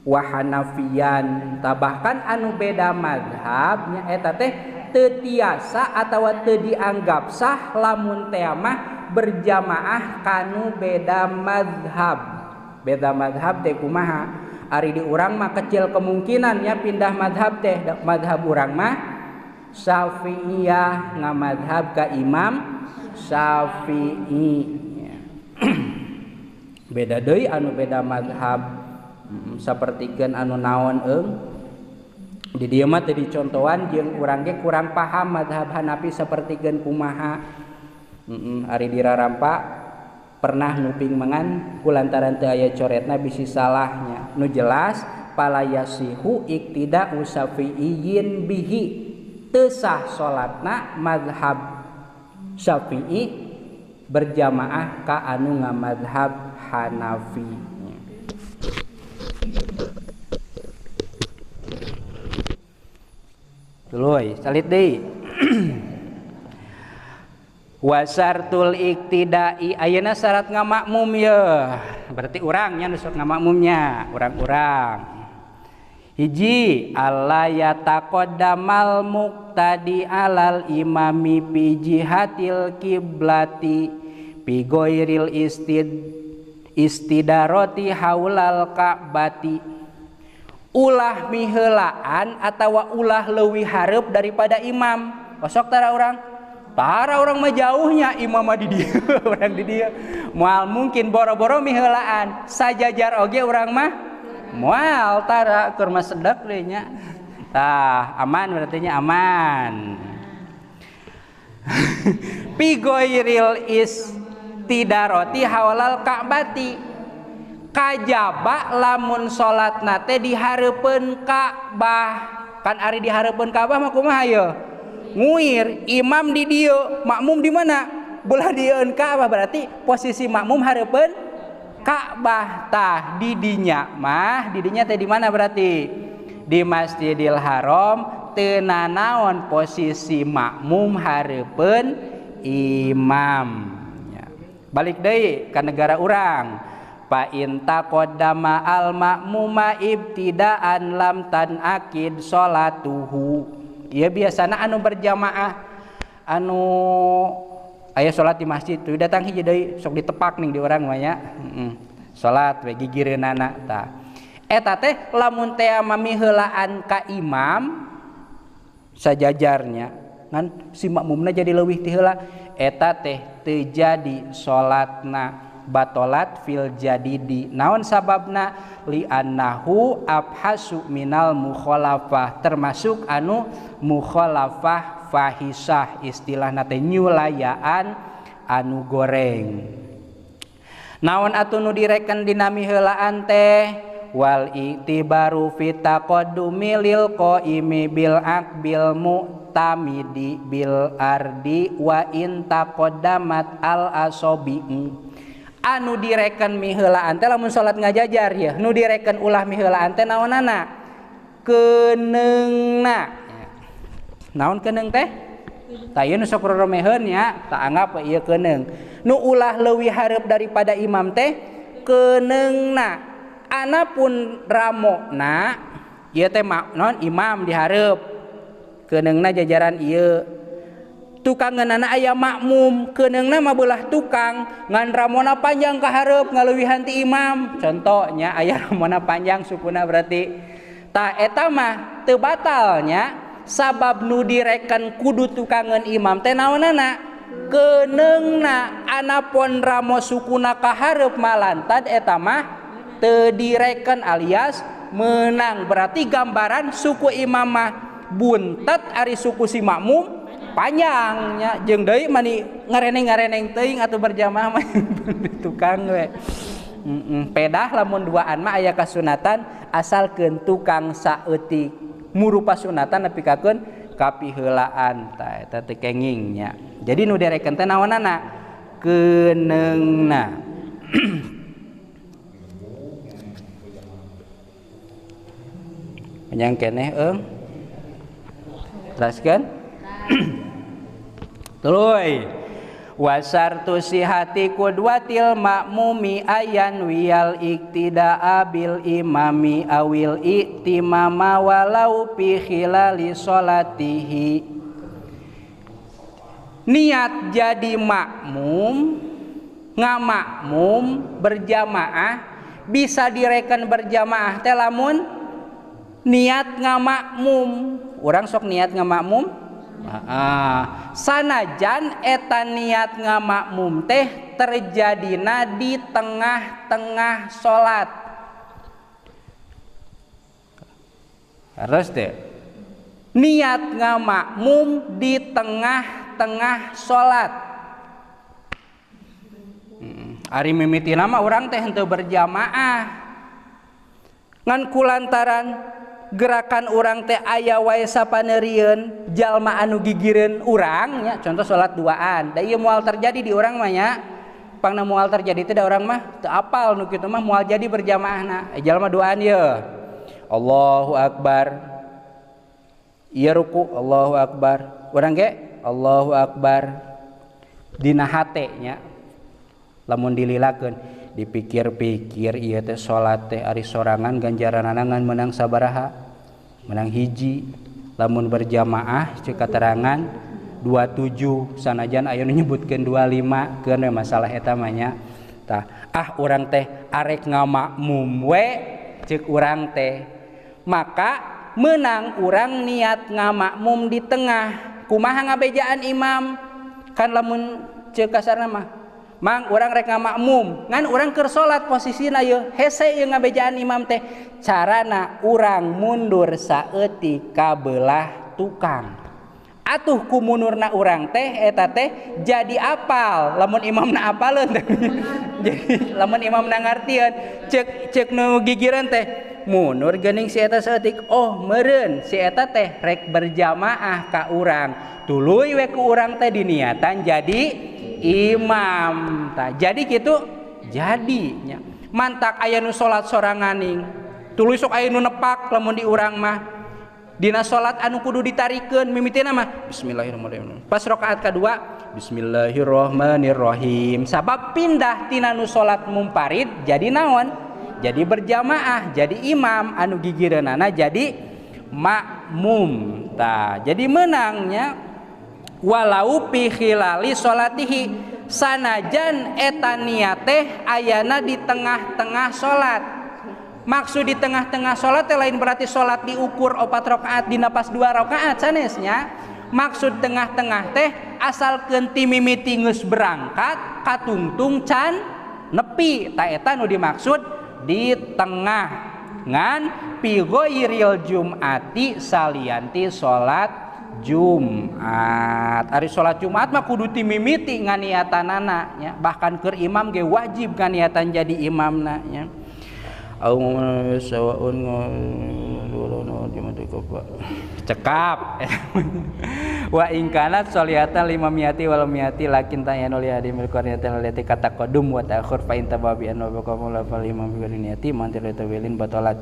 Wa Hanafiyan tah bahkan anu beda mazhab nya eta teh teu tiasa atawa teu dianggap sah lamun teh mah berjamaah kanu beda mazhab. Beda mazhab teh kumaha? Ari di urang mah kecil kemungkinan nya pindah mazhab teh. Mazhab urang mah Syafi'iyah, ngamadhab ka Imam Syafi'i. Beda deui anu beda mazhab sapertikeun anu naon eung di dieu mah teu dicontohan jeung urang ge kurang paham mazhab Hanafi sapertikeun kumaha. Ari dirarampa pernah nguping mangan kulantaran teu aya coretna bisi salahnya. Nu jelas pala yasihu iktida'u syafi'iyyin bihi, teu sah salatna mazhab Syafi'i berjamaah ka anu ngamadhab Hanafi. Tuluy salit deui. Wasartul iktidai ayeuna syarat ngamakmum ye. Berarti urang nya nu sok ngamakmumnya, urang-urang. Hiji alla yataqaddamal muqtadi alal imami fi jihatil kiblati fi ghairil istidarati haulal ka'bati. Ulah miheulaan atawa ulah leuwih hareup daripada imam. Osok tara urang? Tara urang mah jauhnya, imam mah di dieu, urang di dieu. Moal mungkin boro-boro miheulaan, sajajar oge urang mah moal tara keur mah sedek deui nya. Tah, aman berarti nya aman. Fi ghairil istidarati haulal ka'bati. Kajaba lamun salatna teh dihareupeun Ka'bah. Kan ari dihareupeun Ka'bah mah kumaha ye? Nguir, imam di dieu, makmum di mana? Belah dieun Ka'bah, berarti posisi makmum hareupeun Ka'bah. Tah di dinya mah, di dinya teh di mana berarti? Di Masjidil Haram teu nanaon posisi makmum hareupeun imam. Ya. Balik deui ka negara urang. Fa in taqaddama al ma'muma ibtidaan lam tanakid salatuhu. Ieu biasana anu berjamaah anu aya salat di masjid tuh datang hiji deui sok ditepak ning di urang mah nya. Salat we gigireunana tah. Eta teh lamun teh mamiheulaan ka imam sajajarnya ngan si makmumna jadi leuwih ti heula eta teh teu jadi salatna, batolat fil jadidi. Naon sababna? Li annahu abhasu minal mukhalafah, termasuk anu mukhalafah fahisah, istilahna teh nyulayaan anu goreng. Naon atuh nu direken dina miheulaan teh? Wal i'tibaru fi taqaddumi lil qaimi bil aqbil mu'tamidi bil ardi wa in taqaddamat al asobi. Anu direken miheulaan teh lamun salat ngajajar ya, nu direken ulah miheulaan teh naonana? Keneungna. Naon keneung teh? Tah ieu nu sok roromeheun nya, tak anggap ieu keneung. Nu ulah leuwih hareup daripada imam teh keneungna. Anapun ramona ieu teh naon imam dihareup. Keneungna jajaran ieu. Tukangeunana aya makmum, keneungna mah beulah tukang, ngan ramona panjang ka hareup ngaleuwihan ti imam. Contohnya aya ramona panjang sukuna berarti. Tah eta mah teu batalnya sabab nu direken kudu tukangeun imam teh naonana? Keneungna. Anapun ramo sukuna ka hareup malantad eta mah teu direken alias menang. Berarti gambaran suku imam mah buntet ari suku si makmum panjangnya jeung deui mani ngareneng-ngareneng teuing atuh berjamaah mah tukang we. Pedah lamun duaan mah aya kasunatan asalkeun tukang saeutik murupa sunatan nepi kakeun kapiheulaan tah eta teh kenging nya. Jadi nu direken teh naonana? Keneungna. Panjang keneh eung. Teraskeun. Tuluy. Wasartu sihati kudwatil makmumi ayan wiyal iktidaa bil imami awil iktimama walau fi khilali sholatihi. Niat jadi makmum, ngamakmum berjamaah bisa direken berjamaah teh lamun niat ngamakmum. Urang sok niat ngamakmum. Sanajan eta niat ngamakmum teh terjadina di tengah-tengah salat. Terus deh, niat ngamakmum di tengah-tengah salat. Ari mimitina mah urang teh henteu berjamaah. Ngan kulantaran gerakan urang teh aya wae sapaneurieun jalma anu gigireun urang nya, contoh salat duaan da ieu moal terjadi di urang mah nya, pangna moal terjadi teh da urang mah teu apal nu kitu mah moal jadi berjamaahna. Jalma duaan ye Allahu akbar, ieu ruku Allahu akbar, urang ge Allahu akbar dina hate nya. Lamun dililakeun dipikir-pikir ieu teh salat teh ari sorangan ganjaranana ngan meunang sabaraha, menang hiji. Lamun berjamaah ceuk katerangan 27, sanajan aya nu nyebutkeun 25 keun we masalah eta mah nya. Tah ah urang teh arek ngamakmum we ceuk urang teh, maka meunang urang niat ngamakmum di tengah. Kumaha ngabejaan imam? Kan lamun ceuk kasarna mah mang urang rek ngamakmum ngan urang keur salat posisina yeuh hese ieu ngabejaan imam teh, carana urang mundur saeutik ka belah tukang. Atuh ku mundurna urang teh eta teh jadi apal lamun imamna apaleun. Jadi lamun imamna ngartieun ceuk ceuk nu gigireun teh mundur geuning si eta saeutik, oh meureun si eta teh rek berjamaah ka urang, tuluy we ku urang teh diniatan jadi imam. Tah jadi kitu jadinya mantak aya nu salat soranganing tuluy sok aya nu nepak lamun di urang mah dina salat anu kudu ditarikeun mimitina mah bismillahirrahmanirrahim, pas rakaat kadua bismillahirrahmanirrahim, sabab pindah tina nu salat mumparid jadi naon, jadi berjamaah, jadi imam anu gigireunana jadi makmum. Tah jadi menangnya walau fi khilali sholatihi, sanajan eta niat teh ayana di tengah-tengah salat. Maksud di tengah-tengah salat teh lain berarti salat diukur 4 rakaat dina pas 2 rakaat sanesnya. Maksud tengah-tengah teh asalkeun ti mimiti geus berangkat katungtung can nepi, ta eta nu dimaksud di tengah. Ngan fi ghairil jum'ati salianti salat Jumat. Ari salat Jumat mah kudu timimiti nganiatanana nya, bahkan keur imam ge wajib nganiatan jadi imamna nya. Cekap. Wa in kanat sholihatan lima miati wal miati lakin ta'yanu li adimil qaryatin allati kataqaddum wa ta'khur fa in tababi an wa baqamul fal imam bi niyati man tawilin batalat.